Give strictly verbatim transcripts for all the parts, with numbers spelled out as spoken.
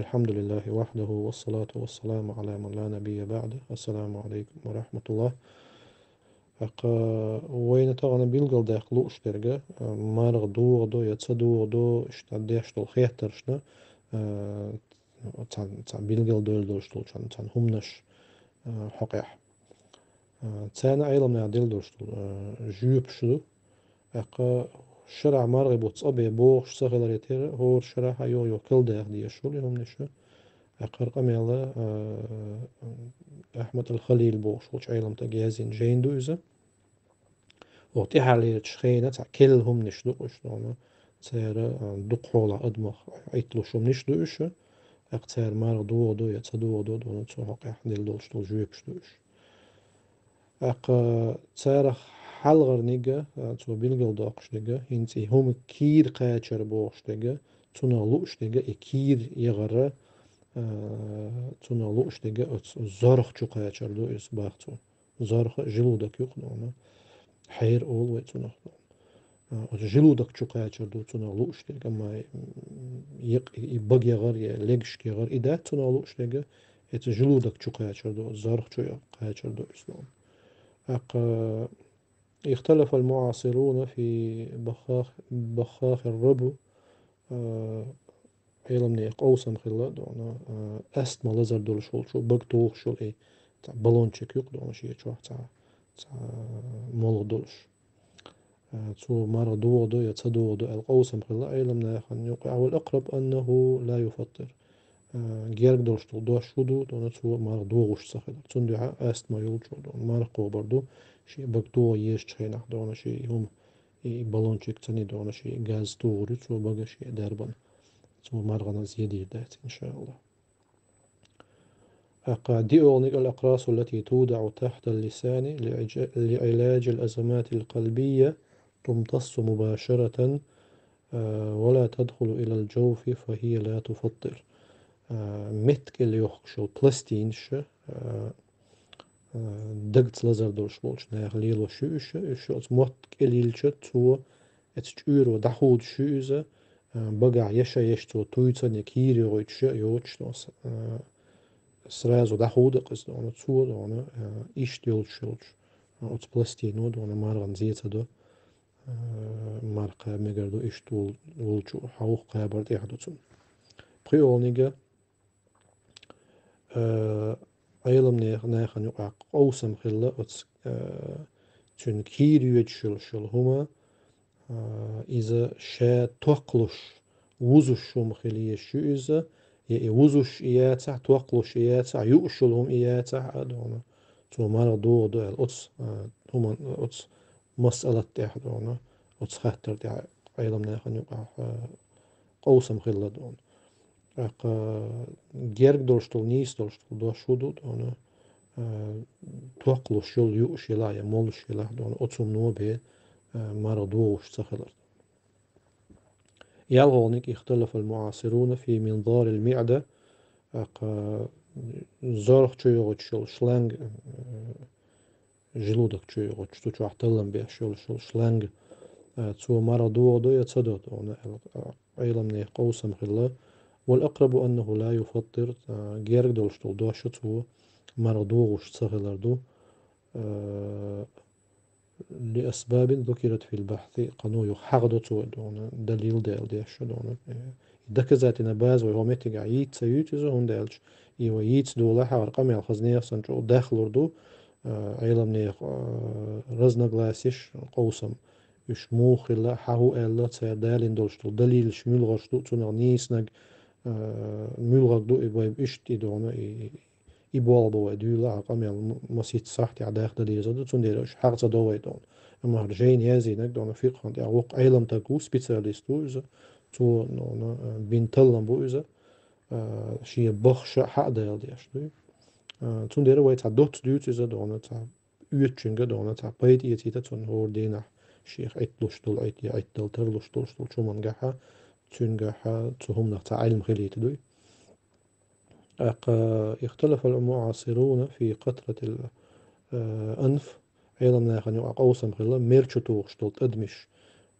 الحمد لله وحده والصلاة والسلام على من لا نبي بعده. السلام عليكم ورحمة الله. ХӀаьта вайна тахана билгалдаккха лууш дерг, а, марха догӀу ду я ца догӀу ду, иштта деш долу хеттаршна, а, цхьа, цхьа билгалдойла долуш долчу цхьана хӀуманаш, а, хьокъехь. А, царна Ӏеламнаха делла долуш долу, а, жоьпаш ду. ТӀаккха шарахь мархи бутт цӀа бен бохуш ца хиларе терра, хӀора шарахь а юха-юха кхелдаха дезаш хуьлу и хӀуманаш. ТӀаккха хӀара къамел, а, Ахьмад ал-Халил бохуш волчу Ӏеламстага яздина жайна ду иза. Оха тӀаьхьарлерачу хенахь цхьа керла хӀуманаш ду уьш, дуьйна, цара, а, дукха хьолахь адамах Ӏитталуш хӀуманаш ду уьш. ТӀаккха цара марха догӀу ду я ца догӀу ду, дуьйна, цу хьокъехь делла долуш долу жоьпаш ду уьш. ТӀаккха царах хьалхарниг, а, цо билгалдоккхуш дерг, хӀинца и хӀума кийра кхачар бохуш дерг, цунах лууш дерг, и кийра яхар, а, цунах лууш дерг оцу зорх чу кхачар ду иза, бах цо. Зорх а желудок ю-кх, дуьйна. Хьер олу вай цунах, дуьйна. А, оцу желудок чу кхачар ду цунах лууш дерг, амма, м, екъ-, и бага яхар я легашка яхар, и дац цунах лууш дерг, оцу желудок чу кхачар ду, зорх чу кхачар ду иза, дуьйна. ТӀаккха اختلف المعاصرون في بخاخ، بخاخ الربو, а, Ӏеламнехан къовсам хилла, дуьйна, а, астма лазар долуш волчо бага тухуш йолу и цхьа баллончик ю-кх, дуьйна, шен чохь цхьа, цхьа молха долуш. А, цо марха догӀу ду я ца догӀу ду аьлла къовсам хилла Ӏеламнахана юкъахь. والأقرب أنه لا يفطر. А, герга долуш долу дош хӀун ду, дуьйна, цо марха догӀуш ца хилар. Цундела астма йолчо, дуьйна, марха кхобур ду, шен бага тухуш езачу хенахь, дуьйна, шен и хӀума, и баллончик ца ни, дуьйна, шен газ тухур ю цо бага шен дарбана. Цо мархана зен дийр дац, иншааллахӀ. ТӀаккха диъолниг: الأقراص التي توضع تحت اللسان لعج-، لعلاج الأزمات القلبية تمتص مباشرة، а, ولا تدخل إلى الجوف فهي لا تفطر. А, метта кӀел йохкуш йолу пластинаш, а, а, дагца лазар долуш болчу наха лелош ю уьш, уьш оцу мотт кӀел йиллича, цо оцу чкъуьро дӀахудуш ю иза, а, багахь я ша еш цо туьйцу, я кийра йохуьйтуш я йоцуш, а, сразу дӀахуду-кх иза, дуьйна, цо, дуьйна, а, иштта йолуш йолчу, а, оцу пластино, дуьйна, мархана зен ца до, а, марха кхаба мегар ду, иштта вол-, волчу хьовха кхабар тӀехь ду цунна. ПхоьалгӀаниг, а, Ӏеламнех-, нахана юкъахь къовсам хилла оцу, а, цуьнан кийра йоьдуш йолуш йолу хӀума, а, иза ша токхалуш, вузуш хӀума хила езаш ю иза, я и вузуш и яцахь, токхалуш и яцахь, юуш йолу хӀума и яцахь а, дуьйна, цо марха догӀу ду аьлла, оцу, а, хӀуман, оцу масъалат тӀехь, дуьйна, оцу хаттар тӀехь Ӏеламнахана юкъахь, а, къовсам хилла, дуьйна. ТӀаккха герга долуш долу, нийса долуш долу дош хӀун ду, дуьйна, а, токхалуш йолу юуш елахь я молуш елахь, дуьйна, оцу хӀумано бен, а, марха догӀуш ца хилар. ЯлхолгӀаниг: اختلف المعاصرون في منظار المعدة, тӀаккха зорх чу йогӀуш йолу шланг, а, желудок чу йогӀуш, цу чохь таллам беш йолуш йолу шланг, а, цо марха догӀу ду я ца до, дуьйна, аьлла, а, Ӏеламнехан къовсам хилла. والأقرب أنه لا يفطر, а, герга долуш долу дош цо марха догӀуш ца хилар ду, а, لأسباب ذكرت في البحث, кхано юха хьахадо цо, дуьйна, далил дала деш, дуьйна. Э, доказательная база вай хӀокху меттигехь йийца ца юьйцу иза, хӀунда аьлча и вай йийца долахь а, хӀара къамел хаза нехан санна чӀогӀа дахлур ду, а, Ӏеламнехан, а, разногласеш, къовсам, уьш муха хилла, хьан хӀун аьлла, цара далийна долуш долу далилаш муьлхарш ду, цунах нийсаниг, а, муьлхарг ду, и вай иштта и, дуьйна, и, и болх бан вай дуьйла, а къамел м-, масийтта сахьтехь дахда дезар ду, цундела уьш хьагӀ ца до вай, дуьйна. Амма хӀара жайна яздинарг, дуьйна, фикъхьан тӀехь воккха Ӏелам стаг ву, специалист ву иза, цо, ну, ну, бина таллам бу иза, а, шен бахша хьа а дала деш ду. А, цундела вай цхьа доцца дуьйцу иза, дуьйна, цхьа оьцучуьнга, дуьйна, цхьа пайда эцийта цунна хӀора дийнахь, шех Ӏитталуш долу, Ӏит-, я Ӏиттал тарлуш долуш долчу хӀумангахьа, цуьнгахьа, цу хӀуманах цхьа Ӏилма хилийта дуй. ТӀаккха اختلف المعاصرون في قطرة ال-, а, أنف, Ӏеламнахана юкъахь къовсам хилла мер чу тухуш долу тӀадамаш.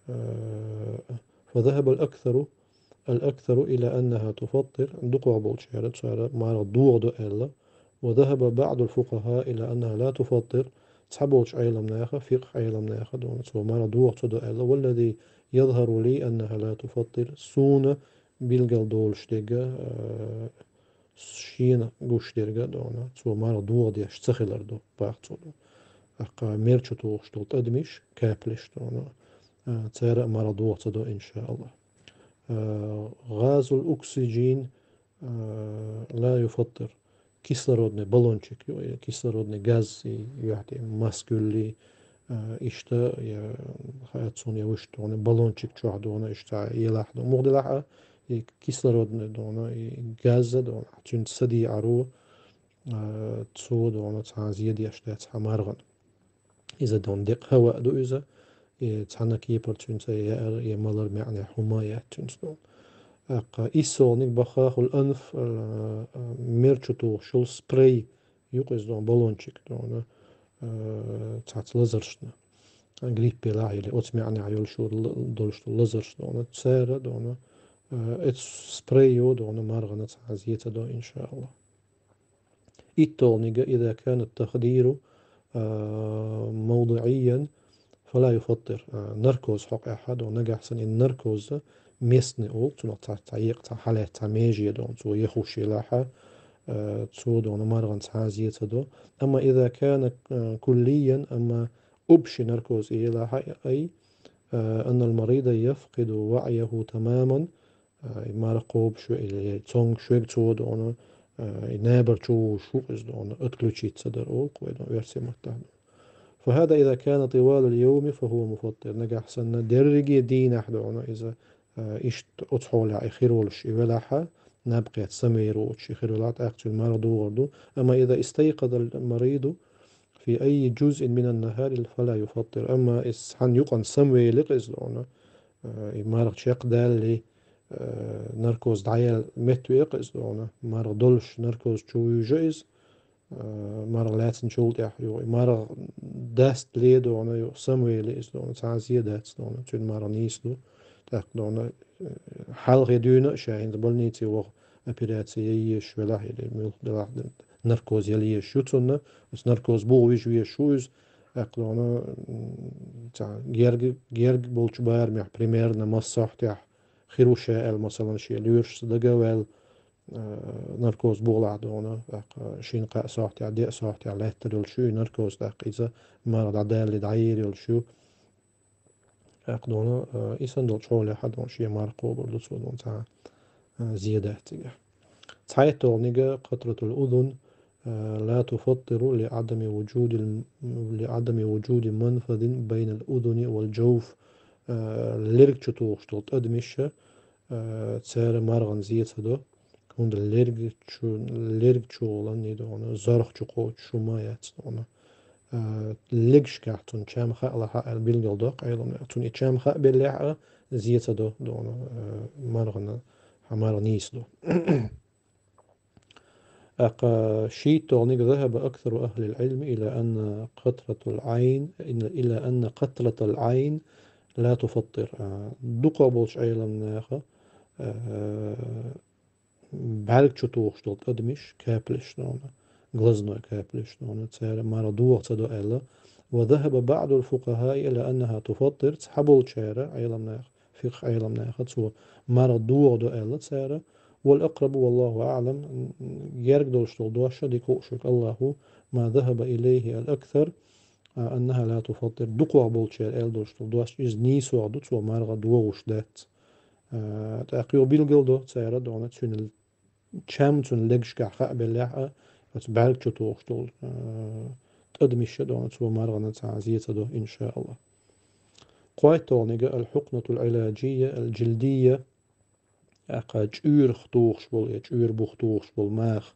А, فذهب الأكثر الأكثر إلى أنها تفطر, дукхагӀа болчара цара марха дохадо аьлла, وذهب بعض الفقهاء إلى أنها لا تفطر, цхьаболча Ӏеламнаха, фикъхӀ Ӏеламнаха, дона, цо марха доха ца до аьлла, والذي يظهر لي أنها لا تفطر, суна билгал долуш дерг, а, шена гуш дерг, дона, цо марха дохадеш ца хилар ду, бах цо, дона. ТӀаккха мер чу тухуш долу тӀадамаш, капалаш, дона, а, цара а марха доха ца до, иншааллахӀ. А, غاز الأكسجين, а, لا يفطر. Кислородный баллончик, ё-, э, кислородный газ, и юьхь тӀе маск юьллий, а, иштта, я, хаьттачунна я вуьшта, дона, баллончик чохь, дона, иштта елахь, дона, муха делахь а, и кислородный, дона, и газ, дона, цуьнца садеӀаро, а, цо, дона, цхьа а зе деш дац хьан мархана. Иза, дона, декъа хӀаваъ ду иза, и цхьана кепара цуьнца яар, я малар маьӀне хӀума яц цуьнца, дона. ТӀаккха иссолгӀаниг بخاخ الأنف, а, а, мер чу тухуш йолу спрей, юкъа иза, дона, баллончик, дона, а, цхьацца лазаршна. Грипп елахь или, оцу маьӀнехь йолуш йолу ла-, долуш долу лазарш, дона, цара, дона, а, эцу спрейо, дона, мархана цхьа а зе ца до, иншааллахӀ. ИттолгӀаниг, إذا كان التخدير, а, موضعيا فلا يفطر. А, наркоз хьокъехь, дона, нагахь санна и наркоз местный олу, цунах цхьа, цхьа екъа, цхьа хьалаьцна, цхьа меже, дона, цо яхуш елахь, а, цо, дона, мархана цхьа а зе ца до. أما إذا كان, а, كليا, амма общий наркоз и елахь, أي, а, أن المريض يفقد وعيه تماما, а, и марха кхобуш ве-, или цомгуш верг цо, дона, а, и набар чу вуьгуш ву иза, дона, отключиться дар олу кху вай, дона, оьрсийн маттахь, дона. فهذا إذا كان طوال اليوم فهو مفطر. Нагахь санна дерриге дийнахь, дона, иза, а, иштта оцу хьолехь и хир волуш и велахь, наб кхетта самавер воцуш и хир велахь, тӀаккха цуьнан марха дохур ду. أما إذا استيقظ المريض في أي جزء من النهار فلا يفطر. Амма иза цхьана юкъана самавели-кх иза, дона, а, и марха чекхдалли, а, наркоз дӀаяьлла метта ве-кх иза, дона, марха долуш наркоз чу вуьйжу иза, а, марха лаьцначул тӀаьхьа, юха и марха дастале, дона, юха самавели иза, дона, цхьа а зе дац, дона, цуьнан марха нийса ду. ТӀаккха, дона, а, хьалхе дуьйна а ша хӀинца больнице ваха, операци ян езаш велахь или муьлхха делахь, наркоз ян езаш ю цунна, оцу наркоз бухавижа везаш ву иза, тӀаккха, дона, м, цхьа герга, герга болчу барамехь, примерно, массо а сахьтехь хир ву ша аьлла, масалан, шен лоьрашца дага а ваьлла, а, наркоз бухалахь, дона, тӀаккха шина-кхаа сахьтехь, деа сахьтехь лаьттар йолуш ю и наркоз, тӀаккха иза марха дӀадалале дӀаер йолуш ю. ТӀаккха, дона, а, и санна долчу хьолехь, дона, шен марха кхобур ду цо, дона, цхьа а, а, зе дац цигахь. ЦхьайттолгӀаниг قطرة الأذن, а, لا تفطر لعدم وجود الم-، لعدم وجود منفذ بين الأذن والجوف, а, лерг чу тухуш долу тӀадамаш, а, цара мархана зе ца до, хӀунда лерг чу, лерг чу гӀолан, дона, зорх чу кхочуш хӀума яц, дона. А, легашкахь цунна чам хаалахь аьлла билгал доккху Ӏеламнаха. Цунна и чам хаабеллехь а зе ца до, дона, а, мархана, хьан марха нийса ду. ТӀаккха шийттолгӀаниг ذهب أكثر أهل العلم إلى أن قطرة العين، إلى أن قطرة العين لا تفطر. А, дукхагӀа болчу Ӏеламнаха, а, бӀаьрг чу тухуш долу тӀадамаш, капалаш, дона, глазной капалаш, дона, цара марха доха ца до аьлла. وذهب بعض الفقهاء إلى أنها تفطر, цхьаболчара Ӏеламнаха, фикъхӀ Ӏеламнаха, цо марха доха до аьлла цара. والأقرب والله أعلم, герга долуш долу дош а дика хууш верг АллахӀ ву, ما ذهب إليه الأكثر, а, أنها لا تفطر, дукхагӀа болчара аьлла долуш долу дош, иза нийсогӀа ду, цо марха дохуш дац. А, тӀаккха юха билгал до цара, дона, цуьнан чам цунна легашкахь хаабеллехь а, оцу бӀаьрг чу тухуш долу, а, тӀадамаш а, дона, цо мархана цхьа а зе ца до, иншааллахӀ. КхойттолгӀаниг الحقنة العلاجية الجلدية, тӀаккха чӀуьрах тухуш болу я чӀуьра бух тухуш болу маха,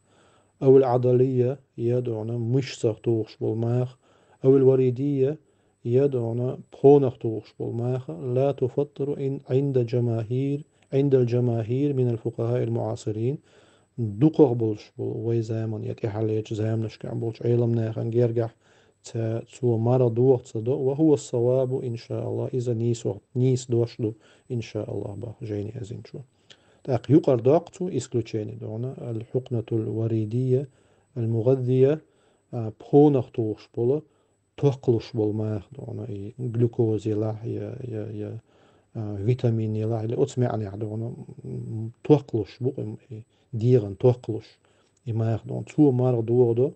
أو العضلية, я, дона, мышцах тухуш болу маха, أو الوريدية, я, дона, пхонах тухуш болу маха, لا تفطر عند جماهير، عند الجماهير من الفقهاء المعاصرين, дукхагӀа болуш болу вай заманан я тӀаьхьарлечу заманашкахь болчу Ӏеламнахана гергахь ца, цо марха доха ца до, وهو الصواب إن شاء الله, иза нийсо-, нийса дош ду, иншааллахӀ, бах жайна яздинчо. ТӀаккха юкъара доккху цо исключение, дона, аль-хьукънатуль варидия, аль-мугъаззия, а, пхонах тухуш болу, тохкалуш болу маха, дона, и глюкоза елахь, я, я, я, а, витамин елахь, или оцу маьӀнехь, дона, м, тохкалуш бу, и дегӀан тохкалуш, и маха, дона, цо марха догӀу до,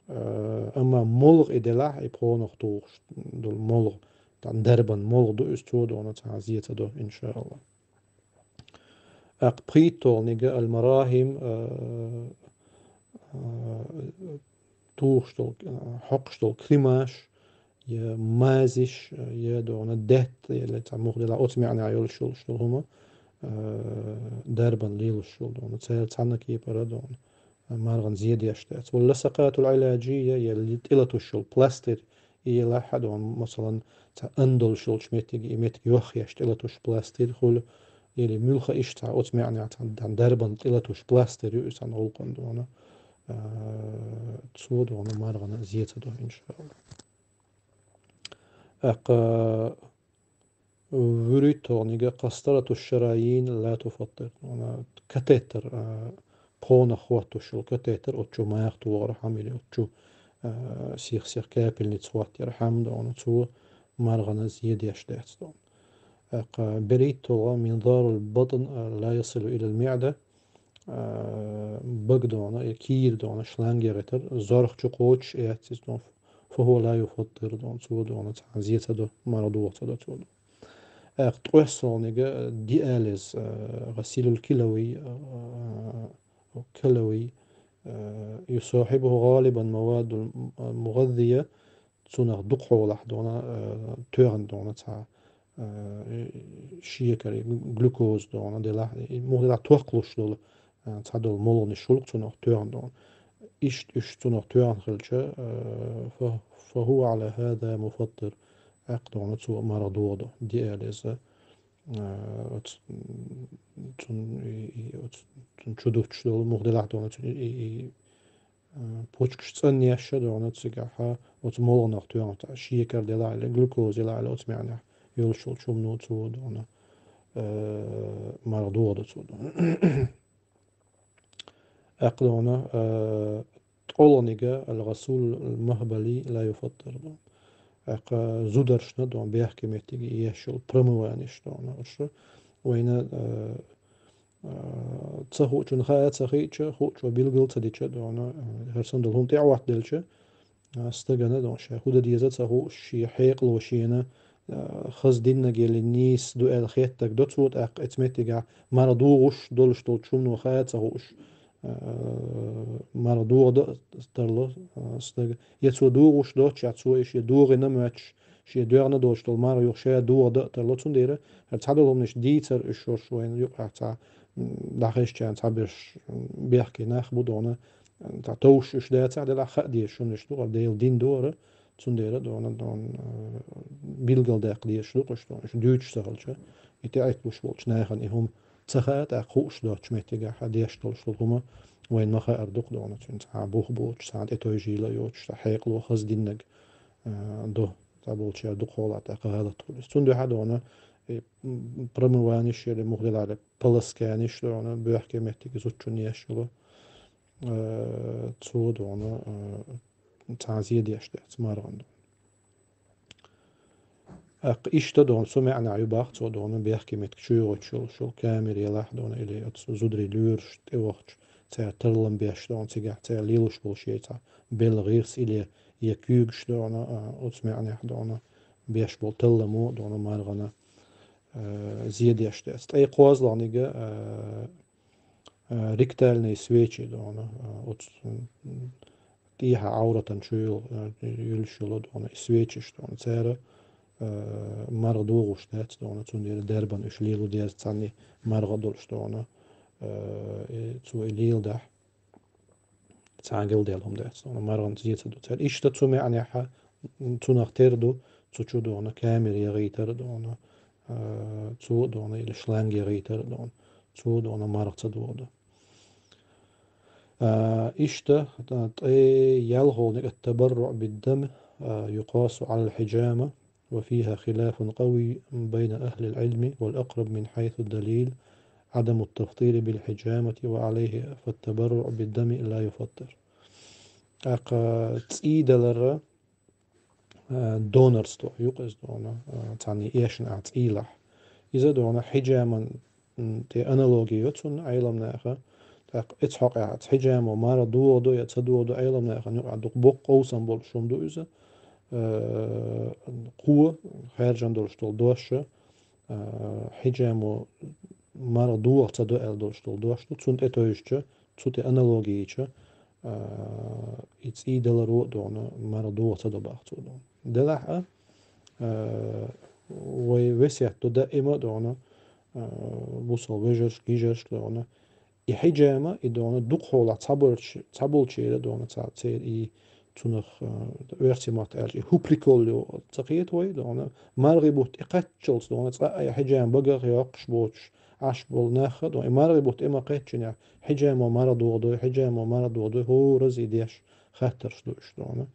а, амма молха и делахь, и пхонах тухуш долу молха, тхан дарбан молха ду иза, цо, дона, цхьа зе ца до, иншаалла. ТӀаккха пхийтталгӀаниг аль-марахим, а, а, тухуш долу, а, хьокхуш долу кремаш, я мазиш, я, дона, даьтта, я цхьа муха делахь оцу маьӀнехь йолуш йолуш долу хӀума, а, дарбан лелаш йолу, дона, церан цхьана кепара, дона, мархана зе деш дац. Валласакъатуль Ӏиладжийя, я ли-, тӀелатуш йолу пластырь, и елахь, дона, масалан, цхьа ан долуш йолчу меттиге, и меттиг йохъеш тӀелатуш пластырь хуьлу, или муьлхха иштта цхьа оцу маьӀнехь цхьа дан дарбан тӀелатуш пластырь ю, и цхьана гӀуллакхана, дона, а, цо, дона, мархана зе ца до, иншаалла. ТӀаккха вуьрхӀитталгӀаниг къастарату шарайин ла туфаттир. Вуна катетер, а, пхонах хӀоттуш йолу катетер, оцу чу маха тохархьама или оцу чу, а, сих-сих капельница хӀоттархьама, дона, цо мархана зе деш дац, дона. ТӀаккха берхӀитталгӀа минзарул батн, а, ла ясилу илал маӀда, а, бага, дона, я кийра, дона, шланге гӀитар, зорх чу кхочуш эццис, дона, фа хӀува ла юфаттир, дона, цо, дона, цхьа зе ца до, марха догӀу ца до цо, дона. ТӀаккха ткъоьссалгӀаниг, а, диализ, а, гӀасилул килави, а, калави, а, юсахьибуху гӀалибан маваддул, а, мугъаззия, цунах дукхахьолахь, дона, а, тоьхна, дона, цхьа, а, шекар, глю-, глюкоза, дона, делахь, и муха делахь тохкалуш долу, а, цхьадолу молханаш хуьлу цунах тоьхна, дона. Иштта уьш цунах тоьхна хилча, а, фа, фа хӀува Ӏала хӀаза муфаттир, тӀаккха, дона, цо марха догӀу до, диализа, а, оцу, цун, и, и, оцу, цун чу дуттуш долу, муха делахь, дона, цун, и, и, а, почкаш цӀанъеш, дона, цигахь оцу молханах тоьхна, цхьа шекар делахь или, глюкоза делахь или, оцу маьӀнехь йолуш йолчу хӀумано цо, дона, а, марха догӀу до цо, дона. ТӀаккха, дона, а, ткъолгӀаниг аль-гӀасул аль-махбали ла юфаттир, дона. ТӀаккха зударшна, дона, бехке меттиге еш йолу промываниш, дона, уьш вайна, а, а, ца хуучунна хаа ца хиъча, хуучо билгал ца дича, дона, а, хӀара санна долу хӀума тӀеӀоттаделча, а, стагана, дона, ша хӀун дан деза ца хууш, шен хьекъало шена, а, хаза диннаг или нийса ду аьлла хеттарг до цо, тӀаккха оцу меттигехь марха догӀуш долуш долчу хӀумано хаа ца хууш, а, марха догӀу дан тарло, а, стага. Я цо догӀуш доццушехь, цо и шен догӀина моьттуш, шен доьгӀна долуш долу марха юха ша догӀу дан тарло. Цундела хӀара цхьадолу хӀуманаш дийцар уьш, уьш вайна юкъахь цхьа, м, дӀахезачарна цхьаберш, м, бехке нах бу, дона, цхьа товш уьш дацахь, делахь хаа дезаш хӀуманаш ду, хӀара Делан дин ду хӀара, цундела, дона, дона, а, билгалдаккха дезаш ду-кх уьш, дона, уьш дуьйцуш ца хилча, и тӀеӀитталуш болчу нахана и хӀума ца хаьа, тӀаккха хууш доцучу меттигехь деш долуш долу хӀума вайна ма-хаар ду-кх, дона, цуьнан цхьа бух боцуш, цхьа тӀетойжийла йоцуш, цхьа хьекъало хаза диннаг, а, до, цхьаболчара дукхахьолахь тӀаккха гӀалат хуьлу иза. Цундела, дона, и, м, промываниш или муха делахь полосканиш, дона, бехке меттиге зудчунна еш йолу, а, цо, дона, а, цхьа зе деш дац мархана, дона. ТӀаккха иштта, дона, цу маьӀнехь ю боху цо, дона, бехке меттиг чуйогӀуьйтуш йолуш йолу камера елахь, дона, или оцу зударийн лоьраш тӀевахча, цара тарлам беш, дона, цигахь цара лелош болу шен цхьа белла гӀирс или я куьйгаш, дона, а, оцу маьӀнехь, дона, беш болу талламо, дона, мархана, а, зе деш дац. Ткъе кхозлагӀниг, а, а, ректальные свечи, дона, а, оцу, м, тӀехьа Ӏавратан чу йол-, а, юьллуш йолу, дона, и свечаш, дона, цара, а, марха догӀуш дац, дона, цундела дарбан уьш лело деза цхьанне марха долуш, дона, а, и цо и леладахь, цхьа а галдаьлла хӀума дац, дона, мархана зе ца до цара. Иштта цу маьӀнехь, цунах тера ду, цу чу, дона, камера ягӀийтар, дона, а, цо, дона, или шланг ягӀийтар, дона, цо, дона, марха ца догӀу до. А, иштта, а, ткъе ялхолгӀаниг ат-табарруӀ бид-дам, а, юкъасу Ӏалал хьиджама, ва фиха хилафун къавий байна ахӀлил Ӏилми вал акъраб мин хьайсу далил عدم التفطير بالحجامة وعليه فالتبرع بالدم لا يفطر. ТӀаккха цӀий далар, а, донорство юкъе из дона, а, царна эшна а цӀийлахь. Иза дона хьиджаман, м, те аналоги йо цунна Ӏеламнаха. ТӀаккха эцу хьокъехь хьиджамо марха дохадо я ца дохадо Ӏеламнаха юкъахь дукха боккха къовсам болуш хӀума ду иза. Э, кхо хаьржина долуш долу дош, э, хьиджамо марха доха ца до аьлла долуш долу дош ду, цунна тӀе тойжуча, цу тӀе аналоги йича, э, и цӀий даларо а дона, марха доха ца до бах цо дона. Делахь а, э, вай весет ду даима а дона, э, бусал вежаршка, йижаршка дона, и хьиджама, и дона дукха хьолахь цхьаболчу-, цхьаболчеран дона цхьа церан и цунах, а, оьрсийн маттахь аьлча, и хӀу прикол ю, ца кхета вай, дона мархи бутт тӀекхаччалц дона цкъа а и хьиджама багах йоккхуш боцуш, Ӏаш болу нах а дона, и мархи бутт тӀе ма кхеччинехь, хьиджамо марха дохадой, хьиджамо марха дохадой, хӀоразза и деш хаттарш ду уьш дона.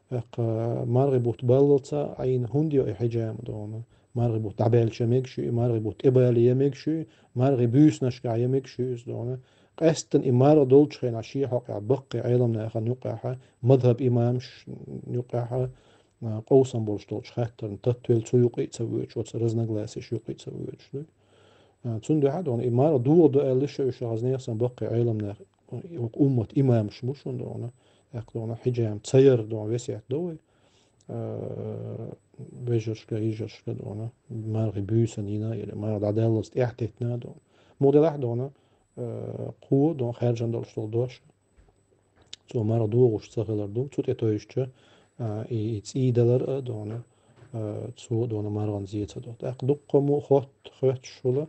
ТӀаккха мархи бутт баллалца Ӏийна хӀунда йо и хьиджама дона? Мархи бутт дӀабаьлча мегаш ю, и мархи бутт тӀебале мегаш ю, мархи буьйсанашкахь я мегаш ю иза дона. Къаьсттина и марха долчу хенахь шен хьокъехь баккхий Ӏеламнахана юкъехь, мазхаб имамаш юкъехь, а, къовсам болуш долчу хаттарна таттавелла цу юкъе а ца воьдуш, оцу разногласеш юкъе а ца воьдуш ду. А, цундела дона и марха дохадо аьлла ша уьш хаза нехан сан баккхий Ӏеламнах, уммат имамаш бу шуна дона, тӀаккха дона хьиджама ца яр дона весет до вай. А, вежаршка, йижаршка дона, мархи буьйсанна йина, или марха дӀадаллалц тӀаьхьатеттина дона. Муха делахь дона, а, кхо дона хаьржина долуш долу дош. Цо марха дохуш ца хилар ду, цу тӀе тойжуча, а, и, и цӀий далар а дона, а, цо дона мархана зе ца до. ТӀаккха дуккха мо хотта, хоьттуш хула,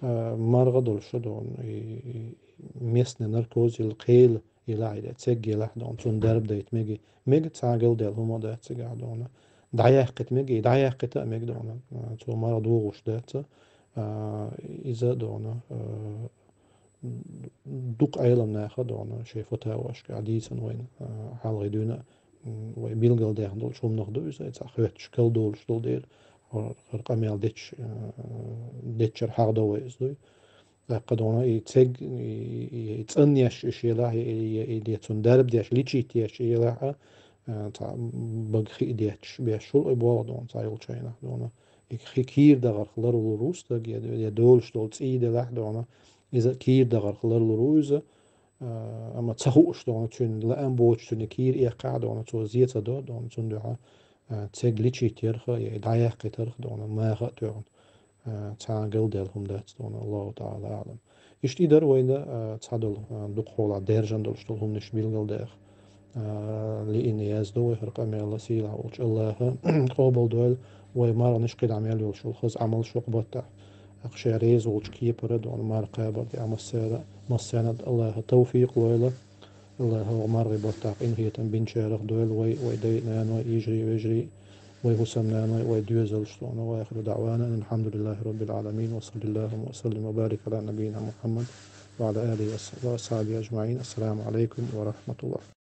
а, марха долуш а дона, и, и местный наркоз или кхел елахь, или цег елахь дона, цунна дарба дайта мега, мега цхьа галдаьлла хӀума дац цигахь дона. ДӀаяккхийта мега, и дӀаяккхийта а мега дона, а, цо марха дохуш дац, а, иза дона, а, дукха Ӏеламнаха дона шайн фатавашкахь дийцина вайна, а, хьалхе дуьйна, м, вай билгалдаьхна долчу хӀуманах ду иза, цхьа хоьттуш калдолуш долу дела, хӀара, хӀара къамел дечу, а, деччара хьахдо вай иза дуй. ТӀаккха дона и цег, и, и, и цӀанъеш уьш елахь, и, и, и, и цунна дарба деш, лечить еш елахь а, а, цхьа бага хи детташ беш хуьлу и болх дона цхьа йолчу хенахь дона. И хи кийра дахарх ларлур ву стаг, я, я долуш долу цӀий делахь дона, иза кийра дахарх ларлур ву иза, а, амма ца хууш дона, цуьнан лаам боцуш цуьнан кийра эккхахь дона, цо зе ца до дона, цундуьхьа, а, цег лечить ярх, я и дӀаяккхийтарх дона, маха а тоьхна, а, цхьа галдаьлла хӀума дац дона, Аллаху таӀала аӀлам. Иштта и дара вайна, а, цхьадолу, а, дукха хьолахь даьржина долуш долу хӀуманаш билгалдаьха. А, лиъна яздо вай хӀара къамел, сийлахь волчу Аллаха къобалдойла вай марханаш, кхидӀа мел йолуш йолу хаза Ӏамалш хӀокху баттахь. ТӀаккха ша реза волчу кепара дона марха кхабар де Ӏа массара, массарна а Аллаха тавфикъ лойла. Аллаха хӀокху мархи баттахь къинхетам бинчарах дойла вай, вай дай-наной, йижарий, вежарий, вай хӀусамнаной, вай доьзалш дона. وآخر دعوانا أن الحمد لله رب العالمين، وصل اللهم وسلم وبارك على نبينا محمد وعلى آله وأصحابه أجمعين. السلام عليكم ورحمة الله.